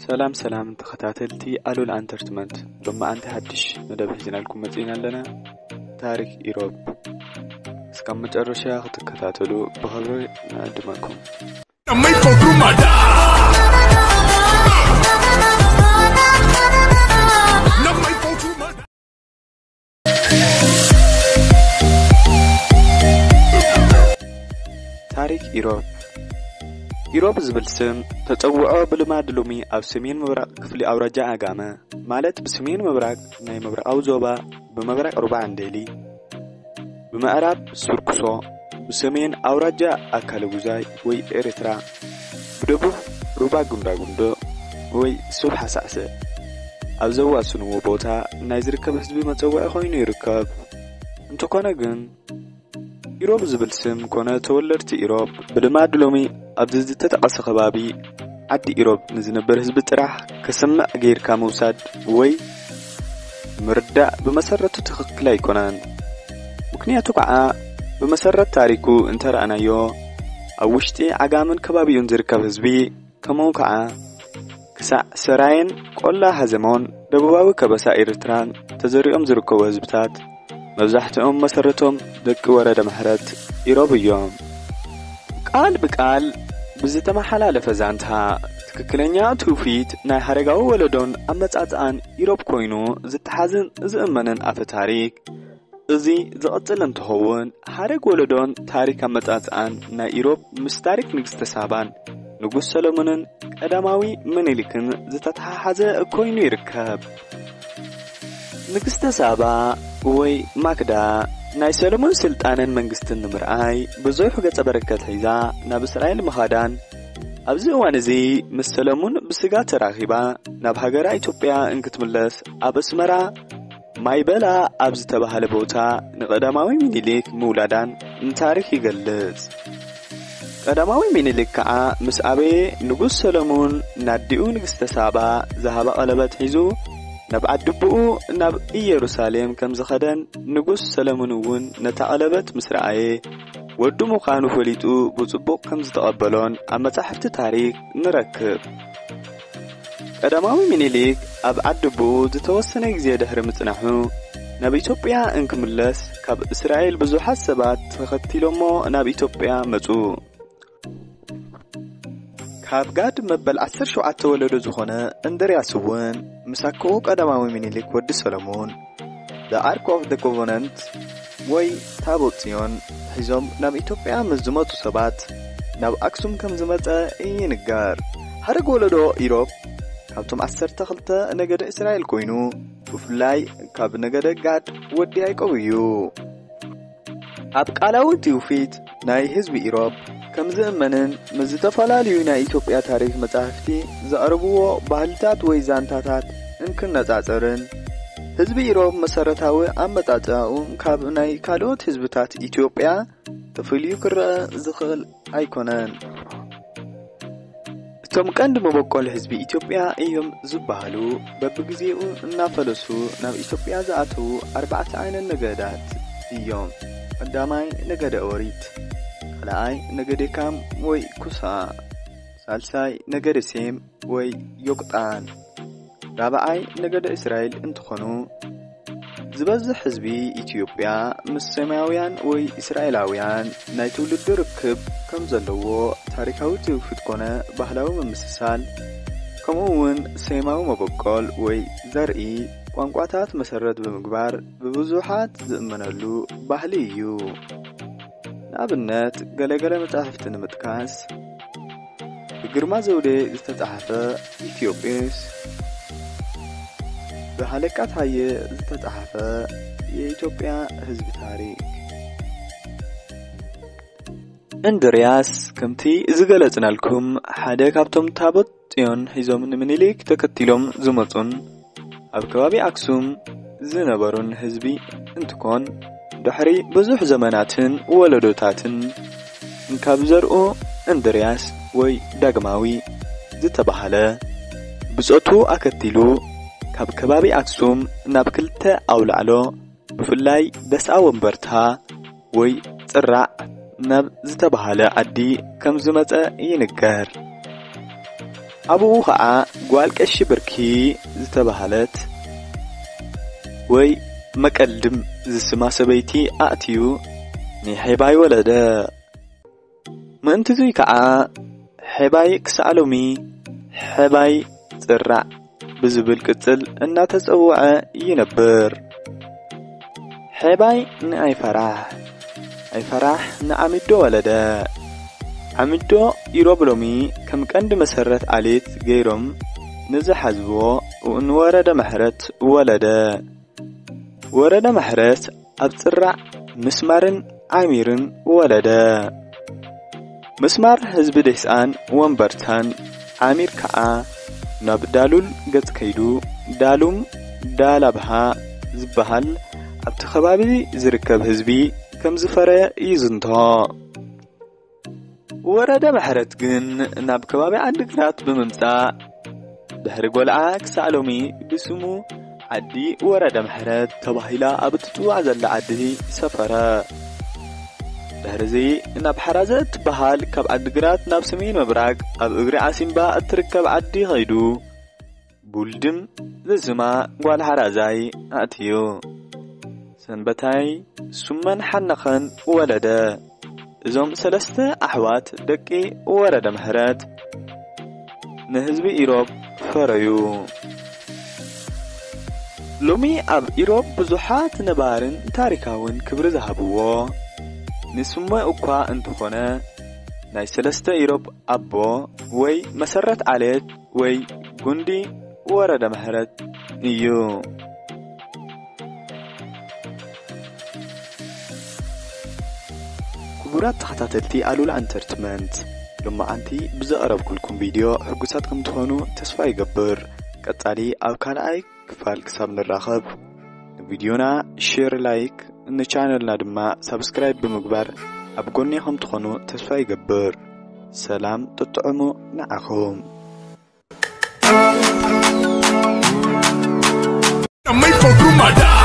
ሰላም ሰላም ተኸታተልቲ ኣሉላ ኣንተርትመንት፣ ሎማዓንቲ ሓድሽ መደብ ሒዝናልኩም መጺእና ኣለና። ታሪክ ኢሮብ እስካብ መጨረሻ ክትከታተሉ ብኽብሪ ንዕድመኩም። ታሪክ ኢሮብ። ኢሮብ ዝብል ስም ተጸውዖ ብልማድ ሎሚ ኣብ ሰሜን ምብራቕ ክፍሊ ኣውራጃ ኣጋመ፣ ማለት ብሰሜን ምብራቕ ናይ ምብራቓዊ ዞባ፣ ብምብራቕ ሩባ ዓንዴሊ፣ ብምዕራብ ሱርኩሶ፣ ብሰሜን ኣውራጃ ኣካለ ጉዛይ ወይ ኤርትራ፣ ብደቡብ ሩባ ጉንዳጉንዶ ወይ ሱብ ሓሳዕስዕ ኣብ ዘዋስንዎ ቦታ ናይ ዝርከብ ህዝቢ መጸውዒ ኮይኑ ይርከብ። እንተኾነ ግን፣ ኢሮብ ዝብል ስም ኮነ ተወለድቲ ኢሮብ ብልማድ ሎሚ ኣብዚ ዝተጠቐሰ ከባቢ ዓዲ ኢሮብ ንዝነበር ህዝቢ ጥራሕ ከስምዕ ገይርካ ምውሳድ ወይ ምርዳእ ብመሰረቱ ትኽክል ኣይኮነን። ምኽንያቱ ከዓ ብመሰረት ታሪኩ እንተረኣናዮ ኣብ ውሽጢ ዓጋምን ከባቢኡን ዝርከብ ህዝቢ ከምኡ ከዓ ክሳዕ ሰራየን ቆላ ሃዘሞን ደቡባዊ ከበሳ ኤርትራን ተዘሪኦም ዝርከቡ ህዝብታት መብዛሕትኦም መሰረቶም ደቂ ወረደ ምሕረት ኢሮብ እዮም። ቃል ብቃል ብዝተመሓላለፈ ዛንታ ትክክለኛ ትውፊት ናይ ሓረጋዊ ወለዶን ኣመጻጽኣን ኢሮብ ኮይኑ ዝተሓዝን ዝእመንን ኣፈ ታሪክ እዚ ዝቐጽል እንትኸውን፣ ሓረግ ወለዶን ታሪክ ኣመጻጽኣን ናይ ኢሮብ ምስ ታሪክ ንግስተ ሳባን ንጉስ ሰሎሞንን ቀዳማዊ ምኒልክን ዝተተሓሓዘ ኮይኑ ይርከብ። ንግስተ ሳባ ወይ ማክዳ ናይ ሰሎሞን ስልጣነን መንግስትን ንምርኣይ ብዙሕ ገጸ በረከት ሒዛ ናብ እስራኤል ምኻዳን ኣብዚ እዋን እዚ ምስ ሰሎሞን ብስጋ ተራኺባ ናብ ሃገራ ኢትዮጵያ እንክትምለስ ኣብ ኣስመራ ማይበላ ኣብ ዝተባህለ ቦታ ንቀዳማዊ ሚኒሊክ ምውላዳን ንታሪክ ይገልጽ። ቀዳማዊ ሚኒሊክ ከዓ ምስ ኣበየ ንጉስ ሰሎሙን ናዲኡ ንግስተ ሳባ ዝሃባ ቀለበት ሒዙ ናብ ዓዲ ኣቦኡ ናብ ኢየሩሳሌም ከም ዝኸደን ንጉስ ሰሎሙን እውን ነታ ቀለበት ምስ ረኣየ ወዱ ምዃኑ ፈሊጡ ብጽቡቕ ከም ዝተቐበሎን ኣብ መጻሕፍቲ ታሪክ ንረክብ። ቀዳማዊ ሚኒሊክ ኣብ ዓዲ ኣቦኡ ዝተወሰነ ግዜ ድሕሪ ምጽናሑ ናብ ኢትዮጵያ እንክምለስ ካብ እስራኤል ብዙሓት ሰባት ተኸቲሎሞ ናብ ኢትዮጵያ መጹ። ካብ ጋድ መበል ዓሰርተ ሸውዓተ ወለዶ ዝኾነ እንድርያስ እውን ምስ ኣኮኡ ቀዳማዊ ሚኒሊክ ወዲ ሰሎሙን The Ark of the Covenant ወይ ታቦት ጽዮን ሒዞም ናብ ኢትዮጵያ ምስ ዝመጹ ሰባት ናብ ኣክሱም ከም ዝመጸ ይንገር። ሓረግ ወለዶ ኢሮብ ካብቶም ዓሰርተ ክልተ ነገደ እስራኤል ኮይኑ ብፍላይ ካብ ነገደ ጋድ ወዲ ያዕቆብ እዩ። ኣብ ቃላዊ ትውፊት ናይ ህዝቢ ኢሮብ ከም ዝእመንን ምስ ዝተፈላለዩ ናይ ኢትዮጵያ ታሪክ መጻሕፍቲ ዘቕርብዎ ባህልታት ወይ ዛንታታት እንክነጻጸርን ህዝቢ ኢሮብ መሰረታዊ ኣመጻጽኣኡ ካብ ናይ ካልኦት ህዝብታት ኢትዮጵያ ተፈልዩ ክረኣ ዝኽእል ኣይኮነን። እቶም ቀንዲ መበቆል ህዝቢ ኢትዮጵያ እዮም ዝበሃሉ በብግዜኡ እናፈለሱ ናብ ኢትዮጵያ ዝኣተዉ ኣርባዕተ ዓይነት ነገዳት እዮም። ቀዳማይ ነገደ ኦሪት፣ ካልኣይ ነገደ ካም ወይ ኩሳ፣ ሳልሳይ ነገደ ሴም ወይ ዮቅጣን፣ ራብዓይ ነገደ እስራኤል እንትኾኑ ዝበዝሕ ህዝቢ ኢትዮጵያ ምስ ሴማውያን ወይ እስራኤላውያን ናይ ትውልዲ ርክብ ከም ዘለዎ ታሪካዊ ትውፊት ኮነ ባህላዊ ምምስሳል ከምኡ እውን ሴማዊ መበቆል ወይ ዘርኢ ቋንቋታት መሰረት ብምግባር ብብዙሓት ዝእመነሉ ባህሊ እዩ። ንኣብነት ገለገለ መጻሕፍቲ ንምጥቃስ ብግርማ ዘውዴ ዝተጻሕፈ ኢትዮጵስ፣ ብሃለቃ ታየ ዝተጻሕፈ የኢትዮጵያ ህዝቢ ታሪክ። እንድርያስ ከምቲ ዝገለጽናልኩም ሓደ ካብቶም ታቦት ጽዮን ሒዞም ንምኒልክ ተከቲሎም ዝመጹን ኣብ ከባቢ ኣክሱም ዝነበሩን ህዝቢ እንትኮን ድሕሪ ብዙሕ ዘመናትን ወለዶታትን እንካብ ዘርኡ እንድርያስ ወይ ዳግማዊ ዝተባህለ ብጾቱ ኣከቲሉ ካብ ከባቢ ኣክሱም ናብ ክልተ ኣውላዕሎ ብፍላይ ደስኣ ወንበርታ ወይ ጽራዕ ናብ ዝተባህለ ዓዲ ከም ዝመጸ ይንገር። ኣብኡ ኸዓ ጓል ቀሺ ብርኪ ዝተባህለት ወይ መቀልድም ዝስማ ሰበይቲ ኣእትዩ ንሔባይ ወለደ። ምእንትዙይ ከዓ ሔባይ ክሳዕ ሎሚ ሔባይ ጽራዕ ብዝብል ቅጽል እናተጸውዐ ይነብር። ሔባይ ንኣይፈራሕ፣ ኣይፈራሕ ንዓሚዶ ወለደ። ዓሚዶ ኢሮብ ሎሚ ከም ቀንዲ መሰረት ዓሌት ገይሮም ንዝሓዝዎ ንወረደ ምሕረት ወለደ። ወረደ ምሕረት ኣብ ጽራዕ ምስማርን ዓሚርን ወለደ። ምስማር ህዝቢ ደስኣን ወንበርታን፣ ዓሚር ከኣ ናብ ዳሉል ገጽ ከይዱ ዳሉም ዳላብሃ ዝበሃል ኣብቲ ከባቢ ዝርከብ ህዝቢ ከም ዝፈረየ ይዝንቶ። ወረደ ምሕረት ግን ናብ ከባቢ ዓዲግራት ብምምጻእ ድሕሪ ጎልዓ ክሳዕ ሎሚ ብስሙ ዓዲ ወረደ ምሕረት ተባሂላ ኣብ እትጽዋዕ ዘላ ዓዲ ሰፈረ። ድሕርዚ ናብ ሓራዘ እትበሃል ካብ ዓዲግራት ናብ ሰሜን ምብራቕ ኣብ እግሪ ዓሲምባ እትርከብ ዓዲ ኸይዱ ቡልድም ዝስማ ጓል ሓራዛይ ኣእትዩ ሰንበታይ ሱመን ሓነኸን ወለደ። እዞም ሰለስተ ኣሕዋት ደቂ ወረደ ምሕረት ንህዝቢ ኢሮብ ፈረዩ። ሎሚ ኣብ ኢሮብ ብዙሓት ነባርን ታሪካውን ክብሪ ዝሃብዎ ንስመ እኳ እንተኾነ ናይ ሰለስተ ኢሮብ ኣቦ ወይ መሰረት ዓሌት ወይ ጉንዲ ወረደ ምሕረት እዩ። ክቡራት ተኸታተልቲ ኣሉላ ኢንተርትመንት፣ ሎማዓንቲ ብዘቕረብኩልኩም ቪድዮ ሕጉሳት ከም ትኾኑ ተስፋ ይገብር። ቀጻሊ ኣብ ካልኣይ ክፋል ክሳብ ንራኸብ ንቪድዮና ሼር፣ ላይክ፣ ንቻነልና ድማ ሳብስክራይብ ብምግባር ኣብ ጎኒ ከም ትኾኑ ተስፋ ይገብር። ሰላም ጥጥዕሙ ንዓኹም። Made for Grumada.